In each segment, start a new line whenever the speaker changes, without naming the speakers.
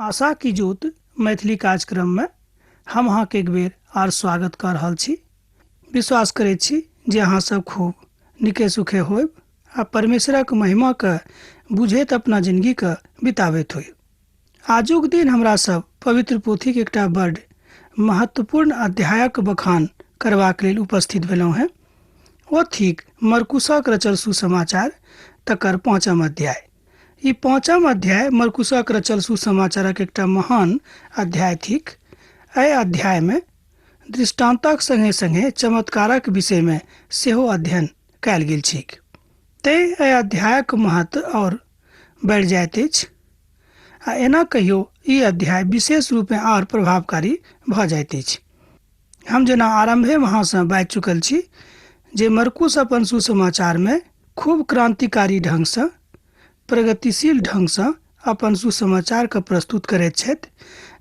आशा की ज्योत मैथिली कार्यक्रममे हम अहाँके एक बेर आर स्वागत कऽ रहल छी। विश्वास करैत छी जे अहाँ सब खूब नीके सुखे होयब आ परमेश्वरक महिमाके बुझैत अपना जिनगीके बिताबैत होयब। आजुक दिन हमरा सब पवित्र पोथीके एकटा बड्ड महत्वपूर्ण अध्यायक बखान करबाक लेल उपस्थित भेलहुँ हेँ। ओ थिक मरकुसक रचल सुसमाचार तकर पाँचम अध्याय। ई पाँचम अध्याय मरकुसक रचल सुसमाचारक एकटा महान अध्याय थिक। एहि अध्यायमे दृष्टान्तक सङ्गे सङ्गे चमत्कारक विषयमे सेहो अध्ययन कयल गेल छैक, तेँ एहि अध्यायक महत्व आओर बढ़ि जाइत अछि आ एना कहियो ई अध्याय विशेष रूपेँ आओर प्रभावकारी भऽ जाइत अछि। हम जेना आरम्भेमे अहाँसँ बाजि चुकल छी जे मरकुस अपन सुसमाचारमे खूब क्रान्तिकारी ढङ्गसँ, प्रगतिशील ढङ्गसँ अपन सुसमाचारके प्रस्तुत करैत छथि,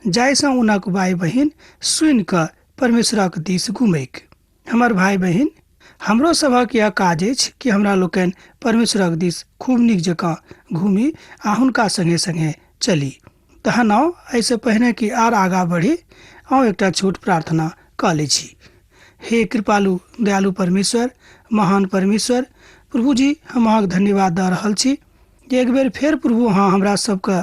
जाहिसँ हुनक भाय बहिन सुनिकऽ परमेश्वरक दिस घुमैक। हमर भाय बहिन, हमरो सभक यह काज अछि कि हमरा लोकनि परमेश्वरक दिस खूब नीक जकाँ घूमी आ हुनका सङ्गे सङ्गे चली। तहन आउ एहिसँ पहिने कि आर आगाँ बढ़ी, आउ एकटा छोट प्रार्थना कऽ लै छी। हे कृपालु दयालु परमेश्वर, महान परमेश्वर प्रभु जी, हम अहाँके धन्यवाद दऽ रहल छी जे एक बेर फेर प्रभु अहाँ हमरा सबके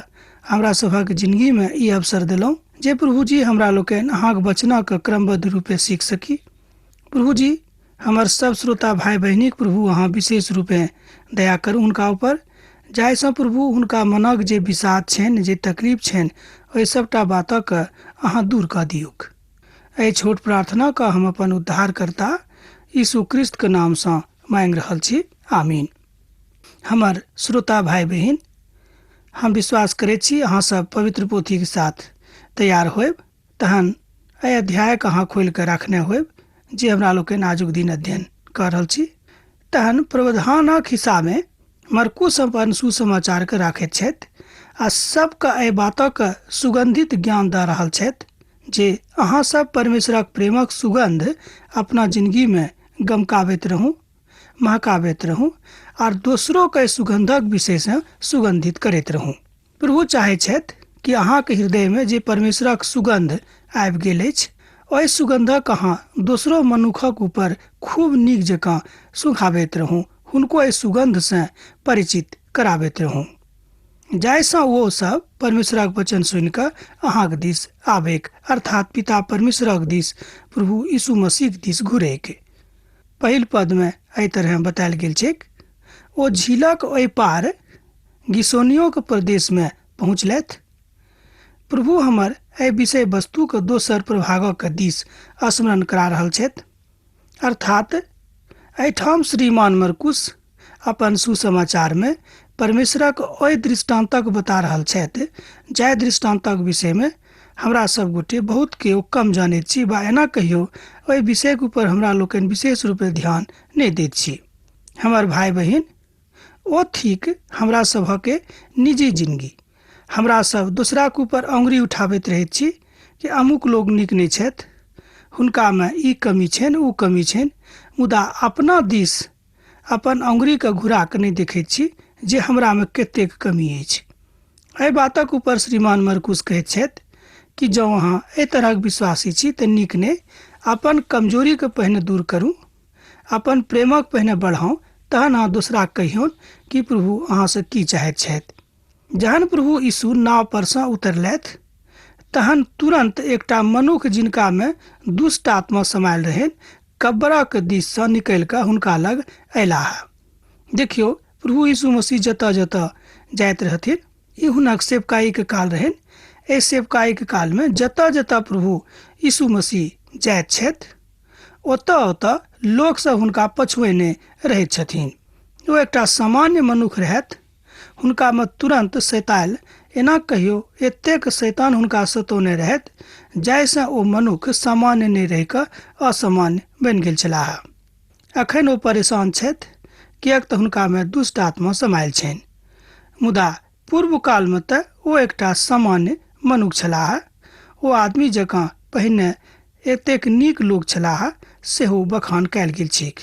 हमरा सभक जिनगीमे ई अवसर देलहुँ जे प्रभु जी हमरा लोकनि अहाँके वचनक क्रमबद्ध रूपे सीख सकी। प्रभु जी, हमर सब श्रोता भाय बहिनीक प्रभु अहाँ विशेष रूपे दया करू हुनका ऊपर, जाहिसँ प्रभु हुनका मनक जे विषाद छनि, जे तकलीफ छनि, ओहि सबटा बातक अहाँ दूर कऽ दियौक। एहि छोट प्रार्थनाके हम अपन उद्धारकर्ता यीशु क्रिस्तके नामसँ मांगि रहल छी, आमीन। हमर श्रोता भाय बहिन, हम विश्वास करैत छी अहाँ सब पवित्र पोथीके साथ तैयार होयब, तहन एहि अध्यायके अहाँ खोलि कऽ राखने होयब जे हमरा लोकनि आजुक दिन अध्ययन कऽ रहल छी। तहन प्रवधानक हिस्सामे मरकुस अपन सुसमाचारके राखैत छथि आ सबके एहि बातक सुगन्धित ज्ञान दऽ रहल छथि जे अहाँ सब परमेश्वरक प्रेमक सुगन्ध अपना जिनगीमे गमकाबैत रहू, महकाबैत रहू आर दोसरोके एहि सुगन्धक विषयसँ सुगन्धित करैत रहू। प्रभु चाहै छथि कि अहाँके हृदयमे जे परमेश्वरक सुगन्ध आबि गेल अछि, ओहि सुगन्धक अहाँ दोसरो मनुखक ऊपर खूब नीक जकाँ सुँघाबैत रहू, हुनको एहि सुगन्धसँ परिचित कराबैत रहू, जाहिसँ ओ सब परमेश्वरक वचन सुनिकऽ अहाँक दिस आबैक, अर्थात पिता परमेश्वरक दिस, प्रभु यीशु मसीहक दिस घुरैक। पहिल पदमे एहि तरहे बतायल गेल छैक, ओ झीलक ओहि पार गिसोनियोके प्रदेशमे पहुँचलथि। प्रभु हमर एहि विषय वस्तुके दोसर प्रभागक दिस स्मरण करा रहल छथि, अर्थात एहिठाम श्रीमान मरकुस अपन सुसमाचारमे परमेश्वरक ओहि दृष्टान्तक बता रहल छथि जाहि दृष्टान्तक विषयमे हमरा सब गोटे बहुत केओ कम जानैत छी वा एना कहियो ओहि विषयके ऊपर हमरा लोकनि विशेष रूपे ध्यान नहि दैत छी। हमर भाय बहिन, ओ थिक हमरा सभके निजी जिनगी। हमरा सब दोसराके ऊपर अङ्गुरी उठाबैत रहैत छी कि अमुक लोग नीक नहि छथि, हुनकामे ई कमी छनि, ओ कमी छनि, मुदा अपना दिस अपन अङ्गुरीके घुरा कऽ नहि देखैत छी जे हमरामे कतेक कमी अछि। एहि बातक ऊपर श्रीमान मरकुस कहैत छथि कि जँ अहाँ एहि तरहक विश्वासी छी तऽ नीक नहि, अपन कमजोरीके पहिने दूर करू, अपन प्रेमक पहिने बढ़ाउ, तहन अहाँ दोसरा कहियौन कि प्रभु अहाँसँ की चाहैत छथि। जहन प्रभु यीशु नाव परसँ उतरलथि तहन तुरन्त एकटा मनुख जिनकामे दुष्ट आत्मा समायल रहनि कब्रक दिससँ निकलि कऽ हुनका लग अयलाह। देखियौ, प्रभु यीशु मसीह जतऽ जतऽ जाइत रहथिन, ई हुनक सेवकाईके काल रहनि। एहि सेवकाईके कालमे जतऽ जतऽ प्रभु यीशु मसीह जाइत छथि ओतऽ ओतऽ लोकसभ हुनका पछुएने रहैत छथिन। ओ एकटा सामान्य मनुख रहथि, हुनकामे तुरन्त शैतान, एना कहियो एतेक शैतान हुनका सतौने रहथि जाहिसँ ओ मनुख सामान्य नहि रहि कऽ असामान्य बनि गेल छलाह। अखन ओ परेशान छथि किएक तऽ हुनकामे दुष्ट आत्मा समायल छनि, मुदा पूर्व कालमे तऽ ओ एकटा सामान्य मनुख छलाह। ओ आदमी जकाँ पहिने एतेक नीक लोक छलाह सेहो बखान कयल गेल छैक।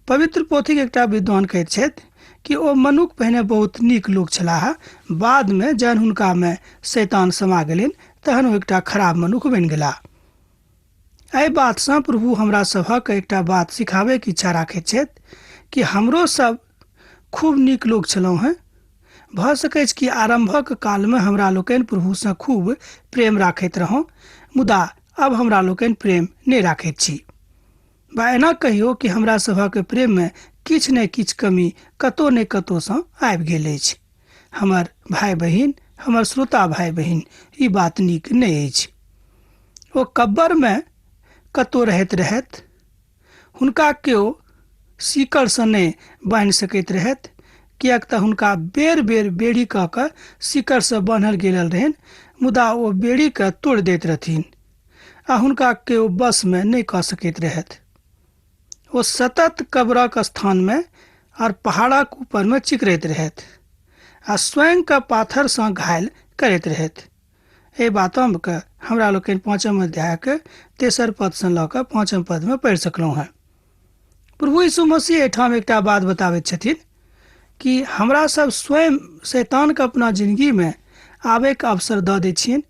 पवित्र पोथीक एकटा विद्वान कहैत छथि कि ओ मनुख पहिने बहुत नीक लोक छलाह, बादमे जहन हुनकामे शैतान समा गेलनि तहन ओ एकटा खराब मनुख बनि गेलाह। एहि बातसँ प्रभु हमरा सभक एकटा बात सिखाबैके इच्छा राखैत छथि कि हमरो सब खूब नीक लोक छलहुँ हेँ। भऽ सकैछ कि आरम्भक कालमे हमरा लोकनि प्रभुसँ खूब प्रेम राखैत रहौं, मुदा आब हमरा लोकनि प्रेम नहि राखैत छी। वा एना कहियो कि हमरा सभक प्रेममे किछु ने किछु कमी कतौ ने कतौसँ आबि गेल अछि। हमर भाय बहिन, हमर श्रोता भाय बहिन, ई बात नीक नहि अछि। ओ कब्बरमे कतौ रहैत रहथि, हुनका केओ सीकड़सँ नहि बान्हि सकैत रहथि, किएक तऽ हुनका बेर बेर बेड़ी कऽ कऽ सीकड़सँ बान्हल गेल रहनि, मुदा ओ बेड़ीके तोड़ि दैत रहथिन आ हुनका केओ वशमे नहि कऽ सकैत रहथि। ओ सतत कब्रक स्थानमे आओर पहाड़क ऊपरमे चिकरैत रहथि आ स्वयंके पाथरसँ घायल करैत रहथि। एहि बातके हमरा लोकनि 5 अध्यायके 3 पदसँ लऽ कऽ 5 पदमे पढ़ि सकलहुँ हेँ। प्रभु यीशु मसीह एहिठाम एकटा बात बताबैत छथिन कि हमरा सब स्वयं शैतानके अपना जिंदगीमे आबैके अवसर दऽ दै छियनि।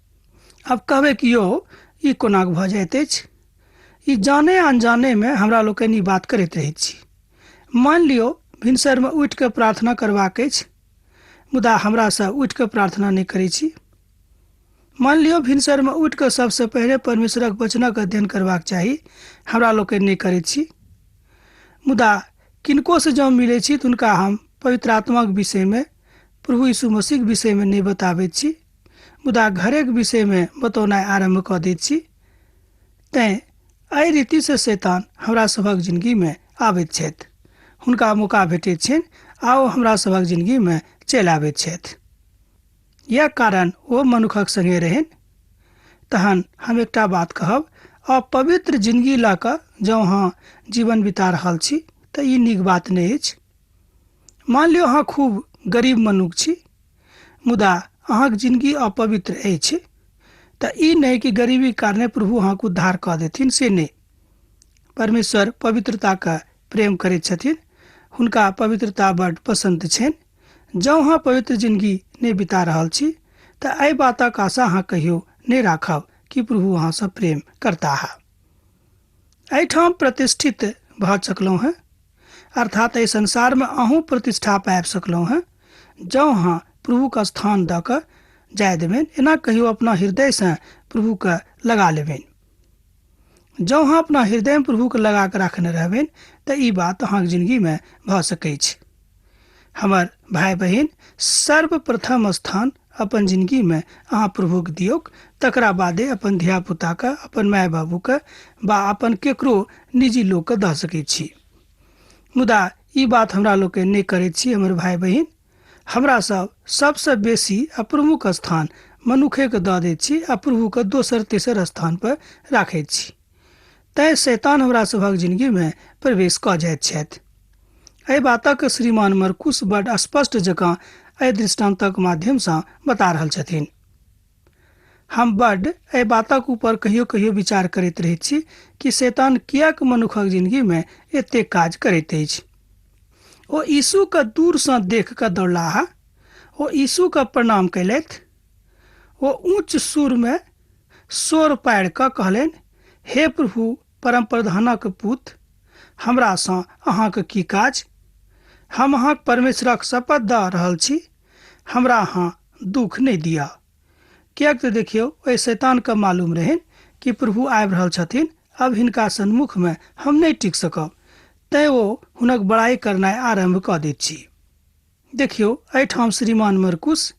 आब कहबै कि यौ ई कोना भऽ जाइत अछि? ई जाने अनजानेमे हमरा लोकनि ई बात करैत रहैत छी। मानि लियौ भिनसरमे उठि कऽ प्रार्थना करबाक अछि, मुदा हमरा सब उठि कऽ प्रार्थना नहि करै छी। मानि लियौ भिनसरमे उठि कऽ सबसँ पहिले परमेश्वरक वचनक अध्ययन करबाक चाही, हमरा लोकनि नहि करैत छी। मुदा किनकोसँ जँ मिलै छी तऽ हुनका हम पवित्र आत्माक विषयमे, प्रभु यीशु मसीहक विषयमे नहि बताबैत छी, मुदा घरेक विषयमे बतौनाइ आरम्भ कऽ दैत छी। तैँ एहि रीतिसँ शैतान हमरा सभक जिंदगीमे आबैत छथि, हुनका मौका भेटैत छनि आ ओ हमरा सभक जिंदगीमे चलि आबैत छथि। यैह कारण ओ मनुखक संगे रहनि। तहन हम एकटा बात कहब, अपवित्र जिंदगी लऽ कऽ जँ अहाँ जीवन बिता रहल छी तऽ ई नीक बात नहि अछि। मान लियौ अहाँ खूब गरीब मनुख छी, मुदा अहाँक जिंदगी अपवित्र अछि, तऽ ई नहि कि गरीबीक कारणे प्रभु अहाँक उद्धार कऽ देथिन, से नहि। परमेश्वर पवित्रताके प्रेम करैत छथिन, हुनका पवित्रता बड्ड पसन्द छनि। जँ अहाँ पवित्र जिंदगी नहि बिता रहल छी तऽ एहि बातक आशा अहाँ कहियो नहि राखब कि प्रभु अहाँसँ प्रेम करताह। एहिठाम प्रतिष्ठित भऽ सकलहुँ हेँ, अर्थात एहि संसारमे अहूँ प्रतिष्ठा पाबि सकलहुँ हेँ जँ अहाँ प्रभुके स्थान दऽ कऽ जाय देबनि। एना कहियो अपना हृदयसँ प्रभुके लगा लेबनि। जँ अहाँ अपना हृदयमे प्रभुके लगा कऽ राखने रहबनि तऽ ई बात अहाँके जिंदगीमे भऽ सकैछ। हमर भाय बहिन, सर्वप्रथम स्थान अपन जिंदगीमे अहाँ प्रभुके दियौक, तकरा बादे अपन धियापुताके, अपन माय बाबूके वा अपन केकरो निजी लोकके दऽ सकैत छी। मुदा ई बात हमरा लोकनि नहि करैत छी। हमर भाय बहिन, हमरा सब सबसँ बेसी आ प्रमुख स्थान मनुखेके दऽ दैत छी आ प्रभुके दोसर तेसर स्थान पर राखैत छी। तैँ शैतान हमरा सभक जिंदगीमे प्रवेश कऽ जाइत छथि। एहि बातक श्रीमान मरकुस बड स्पष्ट जकाँ एहि दृष्टान्तक माध्यमसँ बता रहल छथिन। हम बड एहि बातक ऊपर कहियो कहियो विचार करैत रहैत छी कि शैतान किएक मनुखक जिंदगीमे एतेक काज करैत अछि। ओ यीशुके दूरसँ देख कऽ दौड़लाह, ओ यीशुके प्रणाम कयलथि, ओ ऊँच सुरमे शोर पारि कऽ कहलनि, हे प्रभु परमप्रधानक पुत, हमरासँ अहाँके की काज? हम अहाँक परमेश्वरक शपथ दऽ रहल छी, हमरा अहाँ दुःख नहि दिअ। किएक तऽ देखियौ, ओहि शैतानके मालूम रहनि कि प्रभु आबि रहल छथिन, अब हिनका सन्मुखमे हम नहि टिक सकब, तैँ ओ हुनक बड़ाइ करनाइ आरम्भ कऽ दैत छी। देखियौ, एहिठाम श्रीमान मरकुस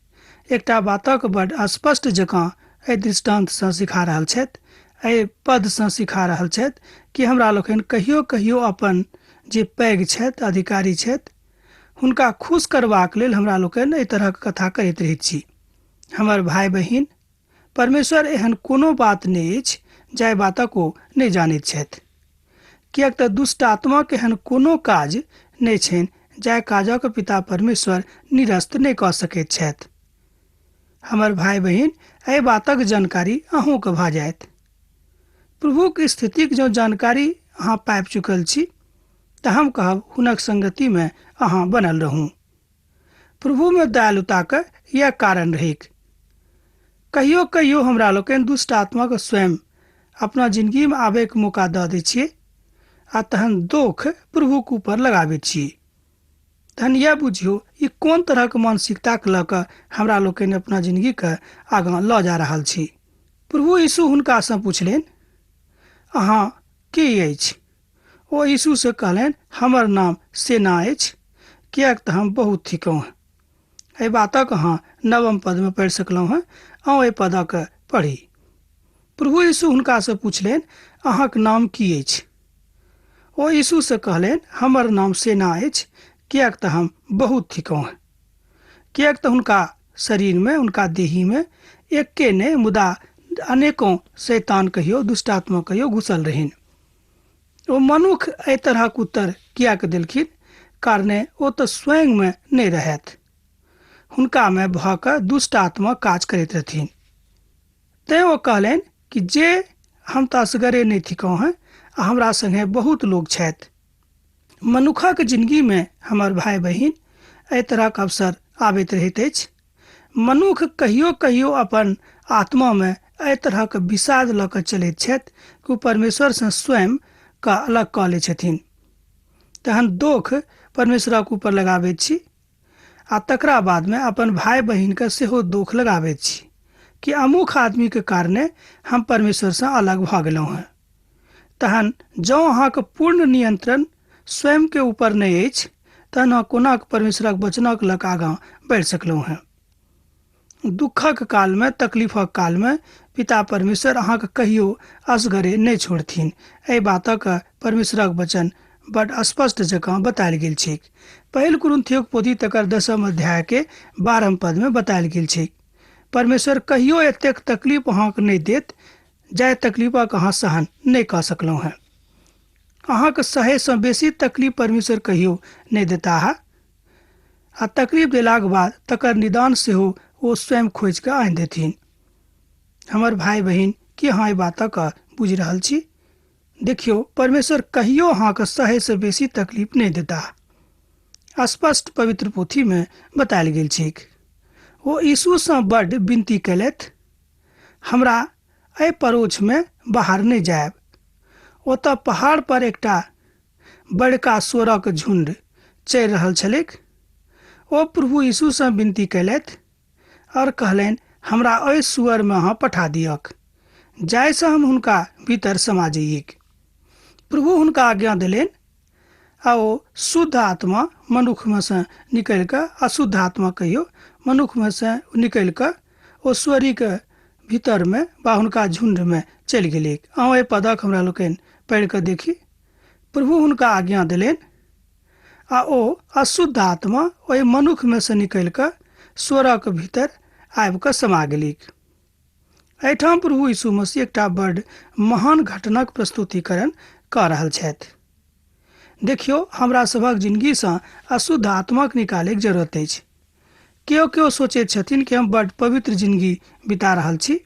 एकटा बातक बड स्पष्ट जकाँ एहि दृष्टान्तसँ सिखा रहल छथि, एहि पदसँ सिखा रहल छथि कि हमरा लोकनि कहियो कहियो अपन जे पैघ छथि, अधिकारी छथि, हुनका खुश करबाक लेल हमरा लोकनि एहि तरहक कथा करैत रहैत छी। हमर भाय बहिन, परमेश्वर एहन कोनो बात नहि अछि जाहि बातक ओ नहि जानैत छथि, किएक तऽ दुष्ट आत्माक एहन कोनो काज नहि छनि जाहि काजक पिता परमेश्वर निरस्त नहि कऽ सकैत छथि। हमर भाय बहिन, एहि बातक जानकारी अहूँके भऽ जायत। प्रभुक स्थितिक जँ जानकारी अहाँ पाबि चुकल छी तऽ हम कहब हुनक संगतिमे अहाँ बनल रहू। प्रभुमे दयालुताके यह कारण रहैक। कहियो कहियो हमरा लोकनि दुष्ट आत्माके स्वयं अपना जिंदगीमे आबैके मौका दऽ दै छियै आ तहन दोख प्रभुके ऊपर लगाबै छियै। तहन यह बुझियौ ई कोन तरहक मानसिकताके लऽ कऽ हमरा लोकनि अपना जिंदगीके आगाँ लऽ जा रहल छी। प्रभु यीशु हुनकासँ पुछलनि, अहाँ के अछि? ओ यीशुसँ कहलनि, हमर नाम सेना अछि, किएक तऽ हम बहुत थिकहुँ। एहि बातक अहाँ नवम पदमे पढ़ि सकलहुँ हेँ। अहूँ एहि पदक पढ़ी। प्रभु यीशु हुनकासँ पुछलनि, अहाँक नाम की अछि? ओ यीशुसँ कहलनि, हमर नाम सेना अछि, किएक तऽ हम बहुत थिकहुँ। किएक तऽ हुनका शरीरमे, हुनका देहीमे एक्के नहि मुदा अनेकों शैतान कहियो, दुष्टात्मा कहियो घुसल रहनि। ओ मनुख एहि तरहक उत्तर किएक देलखिन? कारणे ओ तऽ स्वयंमे नहि रहथि, हुनकामे भऽ कऽ दुष्ट आत्मा काज करैत रहथिन। तैँ ओ कहलनि कि जे हम तऽ असगरे नहि थिकहुँ हेँ आ हमरा सङ्गे बहुत लोक छथि। मनुखक जिंदगीमे हमर भाय बहिन एहि तरहक अवसर आबैत रहैत अछि। मनुख कहियो कहियो अपन आत्मामे एहि तरहक विषाद लऽ कऽ चलैत छथि कि ओ परमेश्वरसँ स्वयं के अलग कऽ लै छथिन। तहन दोख परमेश्वरक ऊपर लगाबैत छी आ तकरा बादमे अपन भाय बहिनके सेहो दोख लगाबैत छी कि अमुख आदमीके कारणे हम परमेश्वरसँ अलग भऽ गेलहुँ हेँ। तहन जँ अहाँके पूर्ण नियंत्रण स्वयंके ऊपर नहि अछि तहन अहाँ कोना परमेश्वरक वचनक लऽ कऽ आगाँ बढ़ि सकलहुँ हेँ? दुःखक कालमे, तकलीफक कालमे पिता परमेश्वर अहाँके कहियो असगरे नहि छोड़थिन। एहि बातक परमेश्वरक वचन बड स्पष्ट जकाँ बतायल गेल छैक। पहिल कुरिन्थियोक पोथी तकर 10 अध्यायके 12 पदमे बतायल गेल छैक। परमेश्वर कहियो एतेक तकलीफ अहाँके नहि देत जाहि तकलीफक अहाँ सहन नहि कऽ सकलहुँ हेँ। अहाँके सहैसँ बेसी तकलीफ परमेश्वर कहियो नहि देताह आ तकलीफ देलाक बाद तकर निदान सेहो ओ स्वयं खोजि कऽ आनि देथिन। हमर भाय बहिन, की अहाँ एहि बातक बुझि रहल छी? देखियौ, परमेश्वर कहियो अहाँके सहैसँ बेसी तकलीफ नहि देताह। स्पष्ट पवित्र पोथीमे बतायल गेल छैक। ओ यीशुसँ बड्ड विनती कयलथि, हमरा एहि परोछमे बाहर नहि जायब। ओतऽ पहाड़ पर एकटा बड़का सोरक झुंड चरि रहल छलैक। ओ प्रभु यीशुसँ विनती कयलथि और कहलनि, हमरा एहि सुअरमे अहाँ पठा दियक, जाहिसँ हम हुनका भीतर समा जइयैक। प्रभु हुनका आज्ञा देलनि आ ओ शुद्ध आत्मा मनुखमे सँ निकलि कऽ, अशुद्ध आत्मा कहियो मनुखमे सँ निकलि कऽ ओ सुअरीके भीतरमे वा हुनका झुंडमे चलि गेलैक। अहाँ एहि पदक हमरा लोकनि पढ़ि कऽ देखी। प्रभु हुनका आज्ञा देलनि आ ओ अशुद्ध आत्मा ओहि मनुखमे सँ निकलि कऽ स्वरक भीतर आबि कऽ समा गेलैक। एहिठाम प्रभु यीशु मसीह एकटा बड्ड महान घटनाक प्रस्तुतिकरण कऽ रहल छथि। देखियौ, हमरा सभक जिंदगीसँ अशुद्ध आत्माक निकालैक जरूरत अछि। केओ केओ सोचैत छथिन कि हम बड्ड पवित्र जिंदगी बिता रहल छी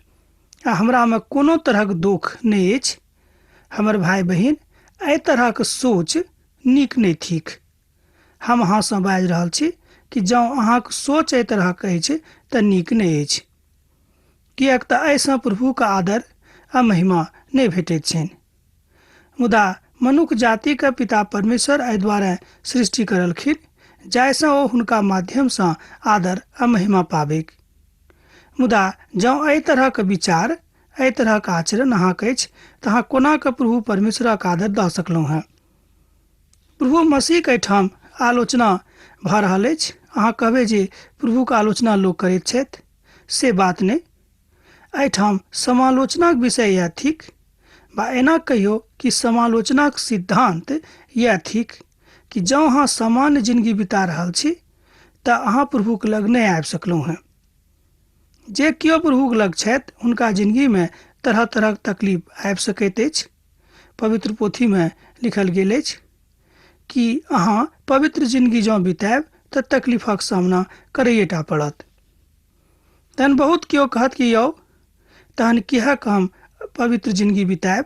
आ हमरामे कोनो तरहक दुख नहि अछि। हमर भाय बहिन, एहि तरहक सोच नीक नहि थिक। हम अहाँसँ बाजि रहल छी कि जँ अहाँक सोच एहि तरहक अछि तऽ नीक नहि अछि, किएक तऽ एहिसँ प्रभुक आदर आ महिमा नहि भेटैत छनि। मुदा मनुख जातिके पिता परमेश्वर एहि दुआरे सृष्टि करलखिन जाहिसँ ओ हुनका माध्यमसँ आदर आ महिमा पाबैक। मुदा जँ एहि तरहक विचार, एहि तरहक आचरण अहाँक अछि तऽ अहाँ कोना कऽ प्रभु परमेश्वरक आदर दऽ सकलहुँ हेँ? प्रभु मसीहक एहिठाम आलोचना भऽ रहल अछि। अहाँ कहबै जे प्रभुक आलोचना लोक करैत छथि, से बात नहि। एहिठाम समालोचनाक विषय इएह थिक, वा एना कहियौ कि समालोचनाक सिद्धांत इएह थिक कि जँ अहाँ सामान्य जिंदगी बिता रहल छी तऽ अहाँ प्रभुक लग नहि आबि सकलहुँ हेँ। जे केओ प्रभुक लग छथि हुनका जिंदगीमे तरह तरहक तकलीफ आबि सकैत अछि। पवित्र पोथीमे लिखल गेल अछि कि अहाँ पवित्र जिंदगी जँ बितायब तऽ तकलीफक सामना करैए टा पड़त। तहन बहुत केओ कहत कि यौ, तहन किएक हम पवित्र जिंदगी बितायब?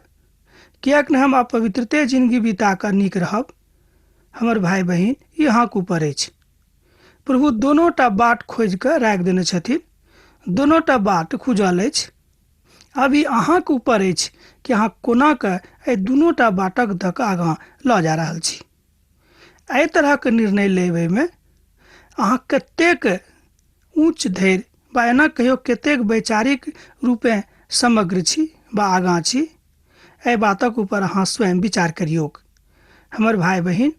किएक नहि हम अपवित्रते जिंदगी बिता कऽ नीक रहब? हमर भाय बहिन, ई अहाँक ऊपर अछि। प्रभु दोनो टा बाट खोजि कऽ राखि देने छथिन, दोनो टा बाट खुजल अछि। आब ई अहाँके ऊपर अछि कि अहाँ कोना कऽ एहि दुनू टा बाटक दऽ कऽ आगाँ लऽ जा रहल छी। एहि तरहक निर्णय लेबैमे अहाँ कतेक ऊँच धरि वा एना कहियौ कतेक वैचारिक रूपेँ समग्र छी वा आगाँ छी, एहि बातक ऊपर अहाँ स्वयं विचार करियौक। हमर भाय बहिन,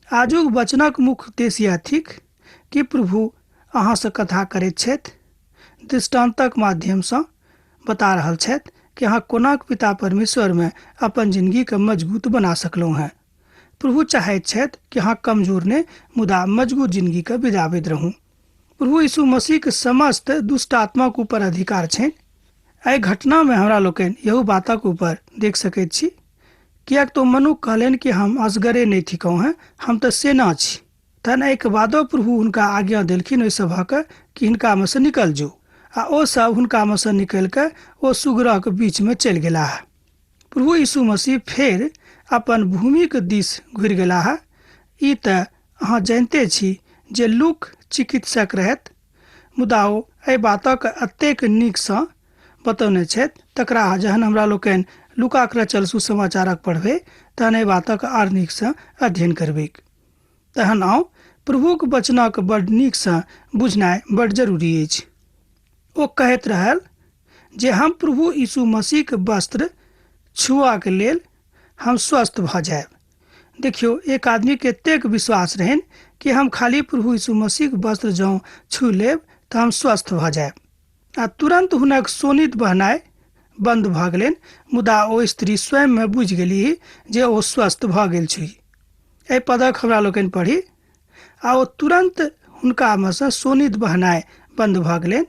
आजुक वचनक मुख्य उद्देश्य यैह थिक कि प्रभु अहाँसँ कथा करैत छथि, दृष्टान्तक माध्यमसँ बता रहल छथि कि अहाँ कोनाक पिता परमेश्वरमे अपन जिनगीके मजगूत बना सकलहुँ हेँ। प्रभु चाहैत छथि कि अहाँ कमजोर नहि मुदा मजगूत जिनगीके बिताबैत रहू। प्रभु यीशु मसीहके समस्त दुष्ट आत्माक ऊपर अधिकार छनि। एहि घटनामे हमरा लोकनि एहू बातक ऊपर देख सकैत छी, किएक तऽ ओ मनुख कहलनि कि हम असगरे नहि थिकहुँ हेँ, हम तऽ सेना छी। तहन एहिके बादो प्रभु हुनका आज्ञा देलखिन ओहि सभक कि हिनकामे सँ निकल जो, आ ओ सब हुनकामे सँ निकलि कऽ ओ सुगरक बीचमे चलि गेलाह। प्रभु यीशु मसीह फेर अपन भूमिक दिस घुरि गेलाह। ई तऽ अहाँ जनिते छी जे लूक चिकित्सक रहथि, मुदा ओ एहि बातक एतेक नीक सँ बतौने छथि, तकरा जहन हमरा लोकनि लूकाक रचल सुसमाचारक पढ़बै तहन एहि बातक आर नीक सँ अध्ययन करबैक। तहन आउ, प्रभुक वचनक बड्ड नीक सँ बुझनाइ बड्ड जरूरी अछि। ओ कहैत रहल जे हम प्रभु यीशु मसीहक वस्त्र छुअके लेल हम स्वस्थ भऽ जायब। देखियौ, एक आदमीके एतेक विश्वास रहनि कि हम खाली प्रभु यीशु मसीहक वस्त्र जँ छू लेब तऽ हम स्वस्थ भऽ जायब। आ तुरन्त हुनक शोणित बहनाइ बन्द भऽ गेलनि, मुदा ओ स्त्री स्वयंमे बुझि गेलीह जे ओ स्वस्थ भऽ गेल छी। एहि पदक हमरा लोकनि पढ़ी, आ ओ तुरन्त हुनकामे सँ शोणित बहनाइ बन्द भऽ गेलनि,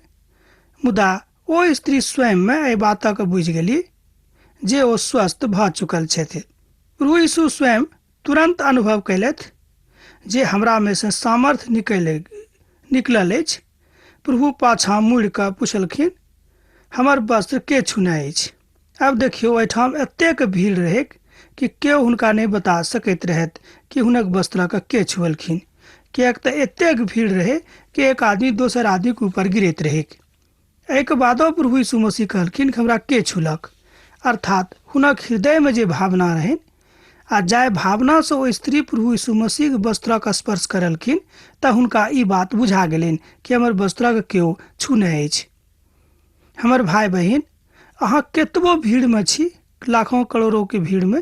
मुदा ओ स्त्री स्वयंमे एहि बातक बुझि गेली जे ओ स्वस्थ भऽ चुकल छथि। प्रभु यीशु स्वयं तुरन्त अनुभव कयलथि जे हमरामे सँ सामर्थ्य निकलल अछि। प्रभु पाछाँ मुड़ि कऽ पुछलखिन, हमर वस्त्र के छूने अछि? आब देखियौ, एहिठाम एतेक भीड़ रहैक कि केओ हुनका नहि बता सकैत रहथि कि हुनक वस्त्रक के छुअलखिन, किएक तऽ एतेक भीड़ रहै कि एक आदमी दोसर आदमीके ऊपर गिरैत रहैक। एहिके बादो प्रभु यीशु मसीह कहलखिन कि हमरा के छुलक, अर्थात हुनक हृदयमे जे भावना रहनि आ जाहि भावनासँ ओ स्त्री प्रभु यीशु मसीहके वस्त्रक स्पर्श करलखिन तऽ हुनका ई बात बुझा गेलनि कि हमर वस्त्रक केओ छूने अछि। हमर भाय बहिन, अहाँ केतबो भीड़मे छी, लाखों करोड़ोके भीड़मे,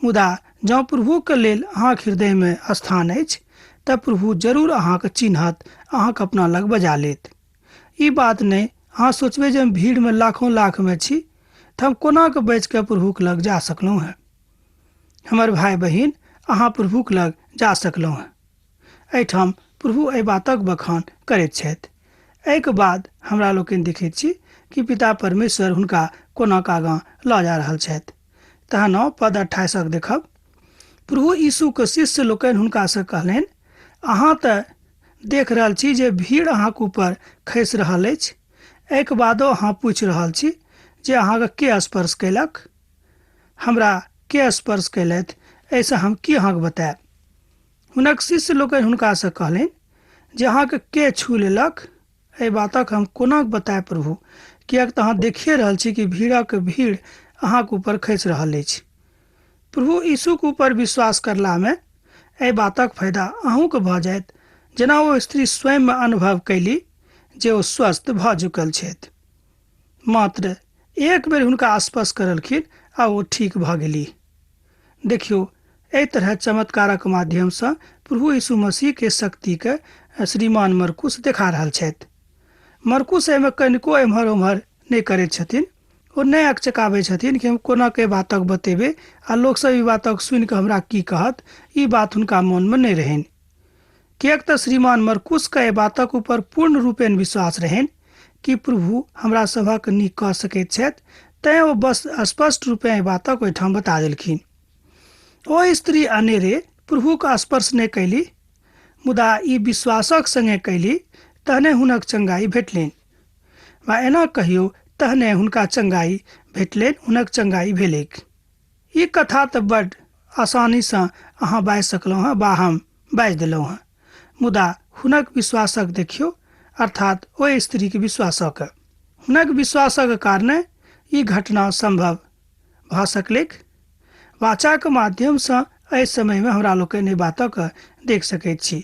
मुदा जँ प्रभुके लेल अहाँके हृदयमे स्थान अछि तऽ प्रभु जरूर अहाँके चिन्हत, अहाँके अपना लग बजा लेत। ई बात नहि अहाँ सोचबै जे हम भीड़मे लाखों लाखमे छी तऽ हम कोना कऽ बचि कऽ प्रभुके लग जा सकलहुँ हेँ। हमर भाय बहिन, अहाँ प्रभुके लग जा सकलहुँ हेँ। एहिठाम प्रभु एहि बातक बखान करैत छथि। एहिके बाद हमरा लोकनि देखैत छी कि पिता परमेश्वर हुनका कोना कऽ आगाँ लऽ जा रहल छथि। तहन आउ पद 28 देखब। प्रभु यीशुके शिष्य लोकनि हुनकासँ कहलनि, अहाँ तऽ देख रहल छी जे भीड़ अहाँके ऊपर खसि रहल अछि, एहिके बादो अहाँ पूछि रहल छी जे अहाँके के स्पर्श कयलक? हमरा के स्पर्श कयलथि, एहिसँ हम की अहाँके बतायब? हुनक शिष्य लोकनि हुनकासँ कहलनि जे अहाँके के छू लेलक, एहि बातक हम कोना बतायब प्रभु, किएक तऽ अहाँ देखिए रहल छी कि भीड़क भीड़ अहाँके ऊपर खसि रहल अछि। प्रभु यीशुके ऊपर विश्वास करलामे एहि बातक फायदा अहूँके भऽ जायत, जेना ओ स्त्री स्वयंमे अनुभव कयली जे ओ स्वस्थ भऽ चुकल छथि। मात्र एक बेर हुनका स्पर्श करलखिन आ ओ ठीक भऽ गेली। देखियौ, एहि तरह चमत्कारक माध्यमसँ प्रभु यीशु मसीहके शक्तिके श्रीमान मरकुस देखा रहल छथि। मरकुस एहिमे कनिको एम्हर ओम्हर नहि करैत छथिन। ओ नहि अकचकाबै छथिन कि हम कोना के बातक बतेबै आ लोकसभ ई बातक सुनि कऽ हमरा की कहत, ई बात हुनका मोनमे नहि रहनि। किएक तऽ श्रीमान मरकुसके एहि बातक ऊपर पूर्ण रूपेण विश्वास रहनि कि प्रभु हमरा सभक नीक कऽ सकैत छथि, तैँ ओ बस स्पष्ट रूपेँ एहि बातक ओहिठाम बता देलखिन। ओ स्त्री अनेरे प्रभुक स्पर्श नहि कयली, मुदा ई विश्वासक संगे कयली, तहने हुनक चंगाई भेटलनि। वा एना कहियौ, तहने हुनका चंगाई भेटलनि, हुनक चंगाई भेलैक। ई कथा तऽ बड्ड आसानीसँ अहाँ बाजि सकलहुँ हँ वा हम बाजि देलहुँ हँ, मुदा हुनक विश्वासक देखियौ, अर्थात ओहि स्त्रीके विश्वासक। हुनक विश्वासक कारणे ई घटना सम्भव भऽ सकलैक। वाचाक माध्यमसँ एहि समयमे हमरा लोकनि एहि बातक देख सकैत छी।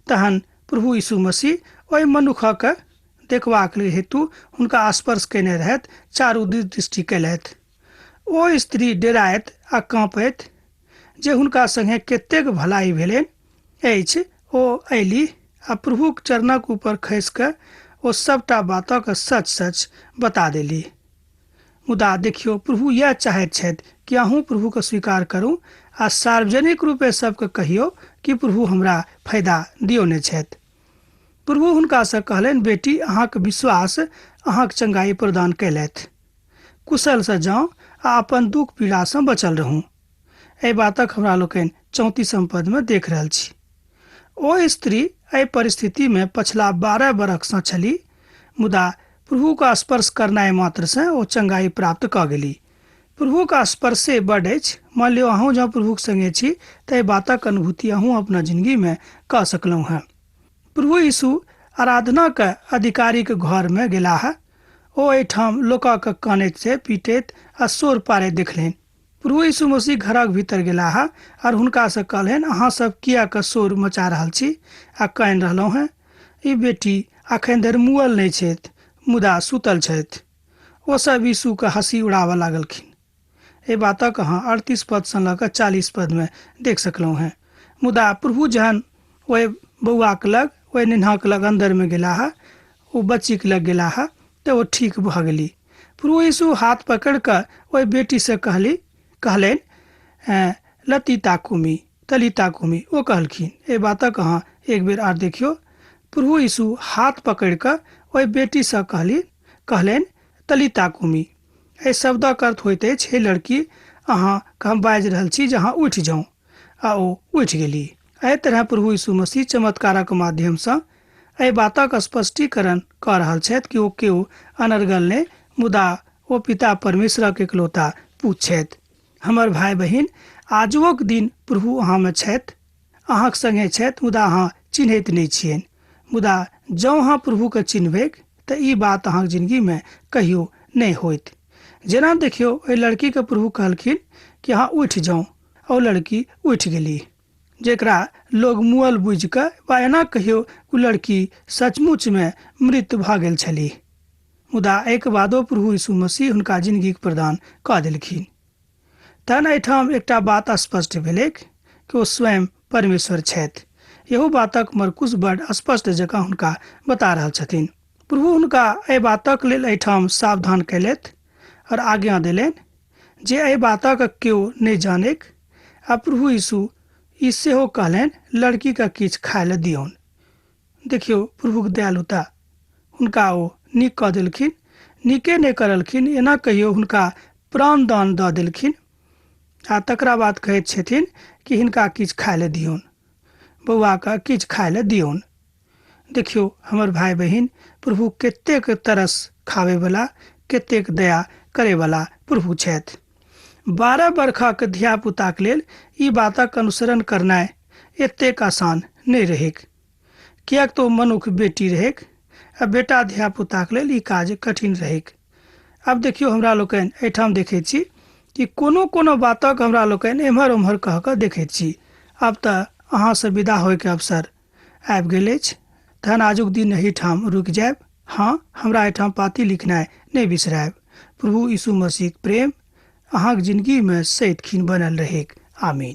तहन प्रभु यीशु मसीह ओहि मनुखक देखबाक हेतु हुनका स्पर्श कयने रहथि, चारू दिस दृष्टि कयलथि। ओ स्त्री डेराइत आ काँपैत जे हुनका संगे कतेक भलाई भेलनि अछि, ओ अयली आ प्रभुक चरणक ऊपर खसि कऽ ओ सभटा बातक सच सच बता देली। मुदा देखियौ, प्रभु इएह चाहैत छथि कि अहूँ प्रभुके स्वीकार करू आ सार्वजनिक रूपे सबके कहियौ कि प्रभु हमरा फायदा दियौने छथि। प्रभु हुनकासँ कहलनि, बेटी, अहाँके विश्वास अहाँके चंगाई प्रदान कयलथि। कुशलसँ जाउ आ अपन दुख पीड़ासँ बचल रहू। एहि बातक हमरा लोकनि 34 पदमे देख रहल छी। ओ स्त्री एहि परिस्थितिमे पछिला 12 बरखसँ छली, मुदा प्रभुके स्पर्श करनाइ मात्रसँ ओ चंगाई प्राप्त कऽ गेली। प्रभुके स्पर्शे बड अछि। मान लियौ अहूँ जँ प्रभुके संगे छी तऽ एहि बातक अनुभूति अहूँ अपना जिंदगीमे कऽ सकलहुँ हेँ। प्रभु यीशु आराधनाके अधिकारीके घरमे गेलाह। ओ एहिठाम लोकके कानैत से पीटैत आ शोर पारैत देखलनि। प्रभु यीशु मसीह घरक भीतर गेलाह और हुनकासँ कहलनि, अहाँ सब किएक शोर मचा रहल छी आ कानि रहलहुँ हेँ? ई बेटी अखन धरि मुअल नहि छथि, मुदा सुतल छथि। ओ सब यीशुके हँसी उड़ाबऽ लागलखिन। एहि बातक अहाँ 38 पदसँ लऽ कऽ 40 पदमे देख सकलहुँ हेँ। मुदा प्रभु जहन ओहि बौआके लग, ओहि नेन्हाके लग अन्दरमे गेलाह, ओ बच्चीके लग गेलाह, तऽ ओ ठीक भऽ गेली। प्रभु यीशु हाथ पकड़ि कऽ ओहि बेटीसँ कहलनि, लतिता कुमी, तलिता कुमी। ओ कहलखिन। एहि बातक अहाँ एक बेर आर देखियौ। प्रभु यीशु हाथ पकड़ि कऽ ओहि बेटीसँ कहलनि, तलिता कुमी। एहि शब्दक अर्थ होइत अछि, हे लड़की, अहाँके हम बाजि रहल छी जे अहाँ उठि जाउ। आ ओ उठि गेली। एहि तरह प्रभु यीशु मसीह चमत्कारक माध्यमसँ एहि बातक स्पष्टीकरण कऽ रहल छथि कि ओ केओ अनर्गल नहि, मुदा ओ पिता परमेश्वरक एकलौता पुत्र छथि। हमर भाय बहिन, आजुओक दिन प्रभु अहाँमे छथि, अहाँक संगे छथि, मुदा अहाँ चिन्हैत नहि छियनि। मुदा जँ अहाँ प्रभुके चिन्हबैक तऽ ई बात अहाँक जिंदगीमे कहियो नहि होइत। जेना देखियौ, ओहि लड़कीके प्रभु कहलखिन कि अहाँ उठि जाउ, ओ लड़की उठि गेली, जेकरा लोग मुअल बुझि कऽ वा एना कहियौ ओ लड़की सचमुचमे मृत भऽ गेल छली। मुदा एहिके बादो प्रभु यीशु मसीह हुनका जिंदगीके प्रदान कऽ देलखिन। तहन एहिठाम एकटा बात स्पष्ट भेलैक कि ओ स्वयं परमेश्वर छथि। इहो बातक मरकुस बड स्पष्ट जकाँ हुनका बता रहल छथिन। प्रभु हुनका एहि बातक लेल एहिठाम सावधान कयलथि और आज्ञा देलनि जे एहि बातक केओ नहि जानैक। आ प्रभु यीशु ई सेहो कहलनि, लड़कीके किछु खाय लए दियौन। देखियौ प्रभुक दयालुता, हुनका ओ नीक कऽ देलखिन, नीके नहि करलखिन, एना कहियौ हुनका प्राणदान दऽ देलखिन। आ तकरा बाद कहैत छथिन कि हिनका किछु खाय लए दियौन, बौआके किछु खाय लए दियौन। देखियौ हमर भाय बहिन, प्रभु कतेक तरस खाबैवला, कतेक दया करैवला प्रभु छथि। 12 बरखक धियापुताक लेल ई बातक अनुसरण करनाइ एतेक आसान नहि रहैक, किएक तऽ ओ मनुख बेटी रहैक आ बेटा धियापुताक लेल ई काज कठिन रहैक। आब देखियौ हमरा लोकनि एहिठाम देखैत छी कि कोनो कोनो बातक हमरा लोकनि एम्हर ओम्हर कह कऽ देखैत छी। आब तऽ अहाँसँ विदा होइके अवसर आबि गेल अछि, तहन आजुक दिन एहिठाम रुकि जायब। हाँ, हमरा एहिठाम पाती लिखनाइ नहि बिसरायब। प्रभु यीशु मसीहक प्रेम अहाँक जिंदगीमे सदिखन बनल रहैक। आमीन।